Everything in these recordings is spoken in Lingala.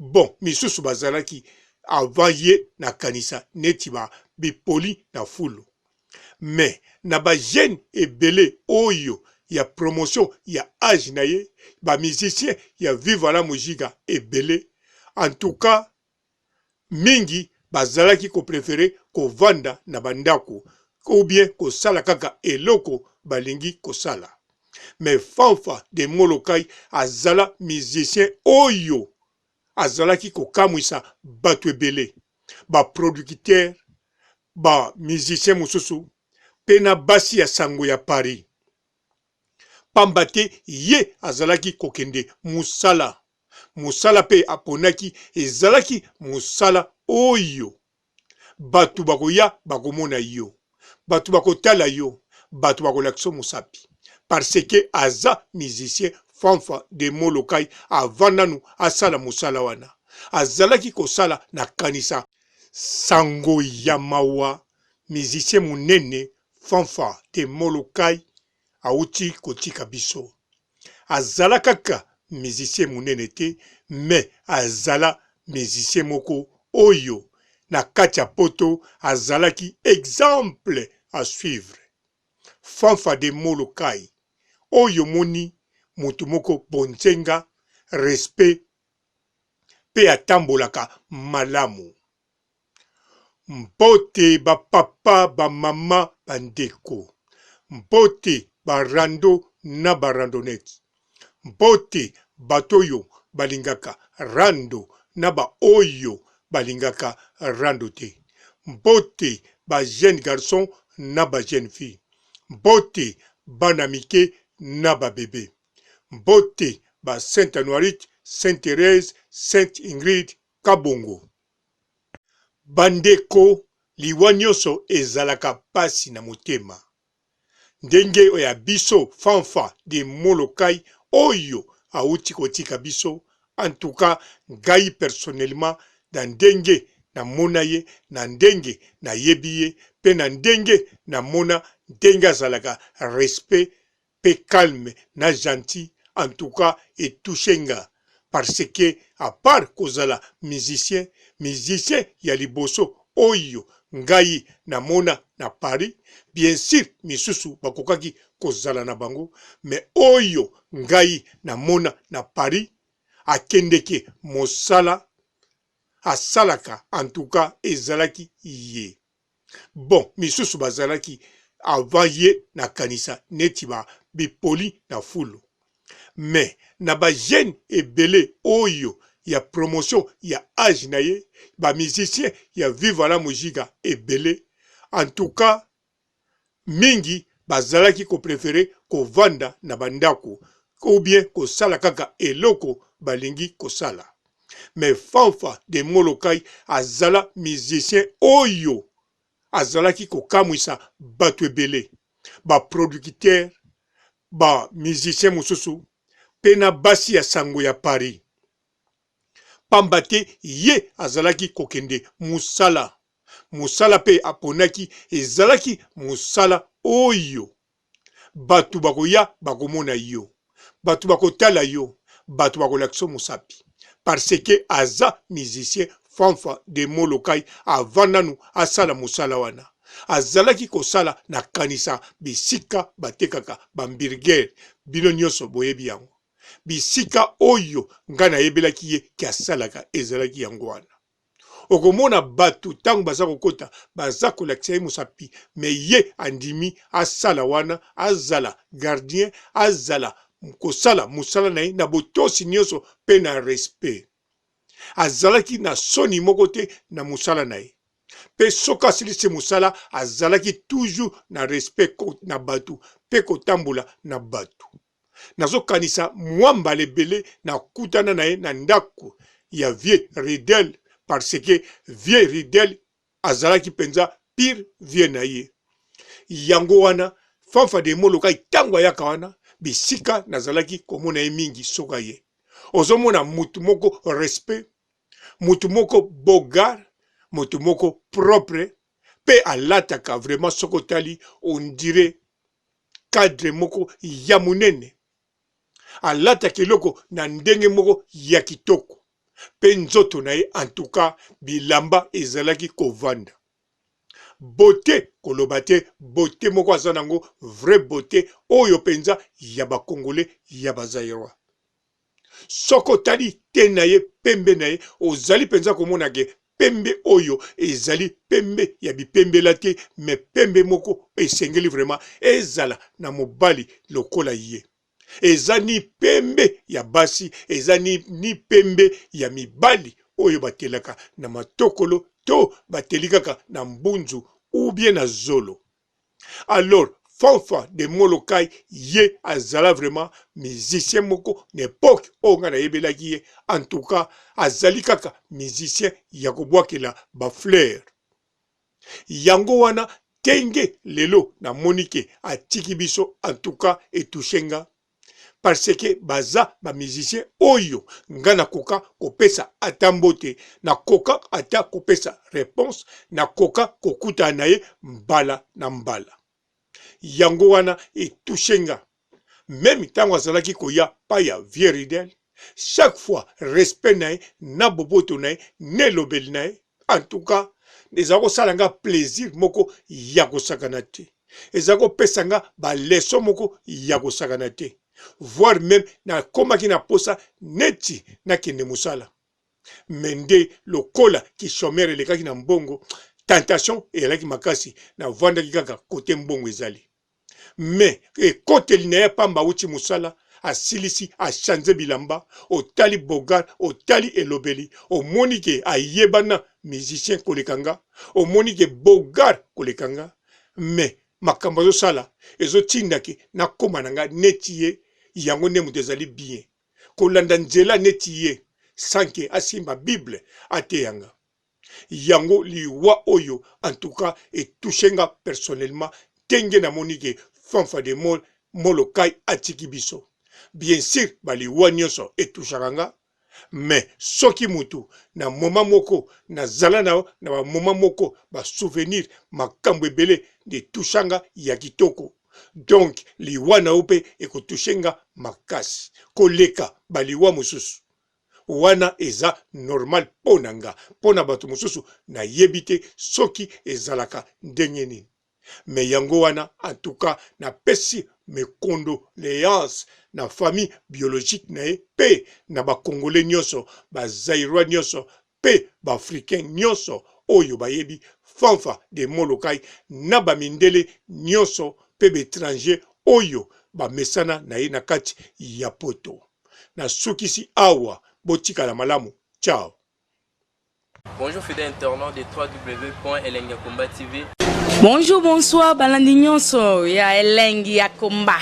Bon misusu bazalaki avant ye nakanisa neti ba bipoli na fulu mais na ba jeunes ebele oyo ya promotion ya age na ye ba musiciens ya viva la musica ebele en tout cas mingi bazalaki ko preferer kovanda na ba ndaku ou bien kosala kaka eloko balingi kosala mais Fanfa de Molokai azala musicien oyo azalaki kokamwisa batu ebele ba producteurs ba musiciens mosusu pe na basi ya sango ya Paris pamba te ye azalaki kokende musala Mosala mpe aponaki ezalaki mosala oyo bato bakoya bakomona yo, bato bakotala yo, bato bakolakisa yo mosapi parce que aza musicien Fanfa de Molokai avant nanu asala mosala wana azalaki kosala na kanisa sango ya mawa musicien monene Fanfa de Molokai awuti kotika biso. Azala kaka musicien munene te mais azala musicien moko oyo na kati ya poto azalaki exemple à suivre. Fanfa de Molokai oyo omoni mutu moko bonzenga, respect pe atambolaka malamu. Mbote ba papa ba mama ba ndeko mbote ba rando na ba randonnette mbote bato oyo balingaka rando na ba oyo balingaka rando te mbote ba jeune garçon na ba jeune fille mbote bana mike na ba bebe mbote ba saint anuarite saint Therèse saint Ingrid kabongo. Ba ndeko liwa nionso ezalaka pasi na motema ndenge ya biso fanfa de molokai oyo awuti kotika biso en tout cas ngai personnellement na ndenge na mona ye na ndenge na yebi ye pe na ndenge na mona ndenge azalaka respect pe calme na gentil en tout cas e touche nga parce que à part kozala musicien, musicien ya liboso oyo ngai na mona na Paris, bien sur misusu bakokaki kozala na bango mais oyo ngai na mona na Paris akendeke mosala asalaka en tout cas ezalaki ye. Bon misusu bazalaki avant ye na kanisa neti ba bipoli na fulu mais na ba jeunes ebele oyo ya promotion ya age na ye ba musiciens ya viva la musica ebele en tout cas mingi bazalaki ko preferer kovanda na ba ndaku ou bien kosala kaka eloko balingi kosala mais Fanfa de Molokai azala musicien oyo azalaki kokamwisa batu ebele ba producteurs ba musiciens mosusu pe na basi ya sango ya Paris pamba te ye azalaki kokende musala mosala mpe aponaki ezalaki mosala oyo bato bakoya bakomona yo, bato bakotala yo, bato bakolakisa yo mosapi parce que aza musicien Fanfa de Molokai avant nanu asala mosala wana azalaki kosala na kanisa bisika batekaka ba hamburger bino nionso boyebi yango bisika oyo ngai nayebelaki ye ke asalaka ezalaki yango wana. Okomona batu tango baza kokota baza kolakisa ye mosapi mais ye andimi asala wana azala gardien azala kosala mosala na ye na botosi nionso pe na respect. Azalaki na soni moko te na mosala na ye pe soki asilisi mosala azalaki toujours na respect na batu pe kotambola na batu. Nazo kanisa mua mbala ebele na kutana na ye na ndaku ya vieux Ridel parce que vieux Ridel azalaki penza pire vieux na ye. Yango wana Fanfa de Molokai tango ayaka wana bisika nazalaki komona ye mingi soki aye ozo mona mutu moko respect, mutu moko beau gars, mutu moko propre pe alataka vraiment soki otali on dirait cadre moko ya monene alataka eloko na ndenge moko ya kitoko. Pe nzoto na ye en tout cas bilamba ezalaki kovanda. Beaute koloba te, beaute moko aza nango vrai beaute oyo penza ya ba congolais ya ba zairois. Soki otali teint na ye, pembe na ye, ozali penza komona ke pembe oyo ezali pembe ya bipembela te mais pembe moko esengeli vraiment ezala na mobali lokola ye. Eza ni pembe ya basi, eza ni, ni pembe ya mibali oyo batelaka na matokolo to bateli kaka na mbunzu ou bien na zolo. Alors Fanfa de Molokai ye azala vraiment musicien moko na epoque oyo nga nayebelaki ye, en tout cas azali kaka musicien ya kobwakela ba fleurs. Yango wana tenge lelo namoni ke atiki biso en tout cas e touche nga parce que baza ba musiciens oyo nga nakoka kopesa ata mbote, nakoka ata kopesa reponse, nakoka kokutana na ye mbala na mbala. Yango wana e touche nga meme tango azalaki koya pa ya vieux Ridel, chaque fois respect na ye na boboto na ye na elobeli na ye en tout cas eza kosala nga plaisir moko ya kosakana te, eza kopesa nga ba leçon moko ya kosakana te, voire meme nakomaki na posa neti nakende mosala mais nde lokola ki chomeur elekaki na mbongo, tentation eyalaki makasi, navandaki kaka cote mbongo ezali. Mais ekoteli naye pamba awuti musala asilisi a change bilamba otali beaugar otali elobeli omoni ke ayebana musicien koleka nga omoni ke beaugar koleka nga mais makambo azosala ezotinda ke nakoma na nga neti ye yango nde moto ezali bien kolanda nzela neti ye sans ke asimba bible ateya nga. Yango liwa oyo en tout cas e touche nga personnellement ndenge na moni ke Fanfa de Molokai atiki biso. Bien sur ba liwa nionso e touchaka nga mais soki mutu na moment moko na zala na na ba moment moko ba souvenir makambu ebele e toucha nga ya kitoko donc liwa na yo pe eko touche nga makasi koleka ba liwa mosusu. Wana eza normal po na nga, po na batu mosusu na yebi te soki ezalaka ndenge nini. Mais yango wana en tout cas na pesi mes condoleances na famille biologique na ye pe na ba congolais nionso, ba zairois nionso pe ba africains nionso oyo bayebi Fanfa de Molokai na ba mindele nionso pe ba etrangers oyo ba mesana na ye na kati ya poto. Nasukisi awa botikala malamu ciao. Bonjour fidèle internaute de www.elengiyakomba.tv. Bonjour, bonsoir, balandi nyonso ya elengi ya combat.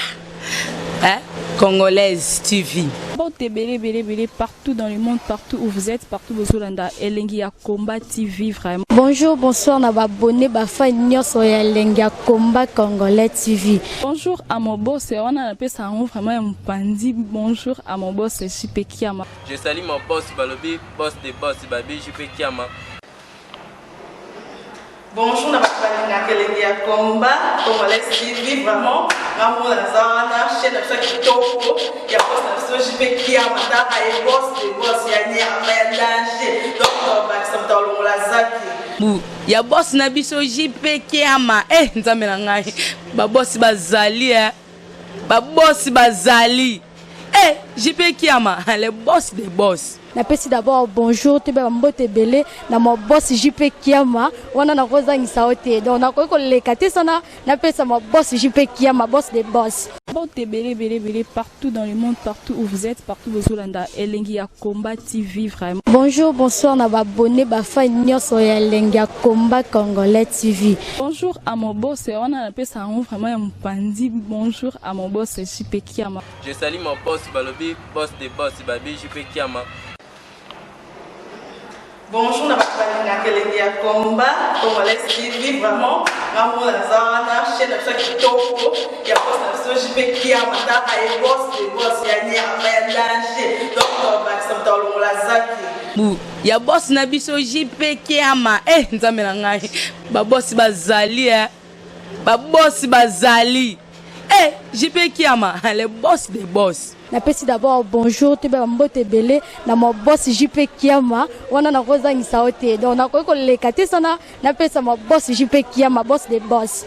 Hein? Congolaise TV. Mbote ebele ebele ebele partout dans le monde partout où vous êtes partout bozolanda elengi ya combat TV vraiment. Bonjour, bonsoir na ba abonné ba fan nyonso ya elengi ya combat congolais TV. Bonjour à mon boss wana napesa yango vraiment ya mopanzi bonjour à mon boss JP Kiama. Je salue mon boss balobi boss de boss babi JP Kiama. Bonjour na bato balingaka elengi ya combat congolais TV vraiment nga moko naza wana chaîne na biso ya kitoko ya boss na biso JP Kiama tala ye boss de boss ya nyama ya danger donc tobakisa moto alongola zaki Bu ya boss na biso JP Kiama eh nzambe na ngai ba boss bazali eh ba boss bazali eh JP Kiama le boss de boss. Napesi d'abord bonjour toyeba ba mbote ebele na ma boss JP Kiama wana nakozangisa yo te donc nakoki koleka te sana napesa ma boss JP Kiama boss de boss. Mbote ebele ebele ebele partout dans le monde partout où vous êtes partout bozolanda elengi ya combat TV vraiment. Bonjour bonsoir na ba abonnes ba fans nionso ya elengi ya combat congolais TV. Bonjour à mon boss wana napesa yango vraiment ya mopanzi bonjour à mon boss JP Kiama. Je salue mon boss balobi boss de boss babi JP Kiama. Bonjour na bato balingaka elengi ya combat congolais TV vraiment nga moko naza wana chaîne na biso ya kitoko ya boss na biso JP Kiama tala ye boss de boss ya nyama ya danger donc tobakisa moto alongola zaki Bu ya boss na biso JP Kiama eh nzambe na ngai ba boss bazali eh ba boss bazali eh JP Kiama le boss de boss. Napesi d'abord bonjour, toyeba bambote ebele na ma boss JP Kiama. Wana nakozangisa yo te, donc nakoki koleka te sana napesa ma boss JP Kiama, boss de boss.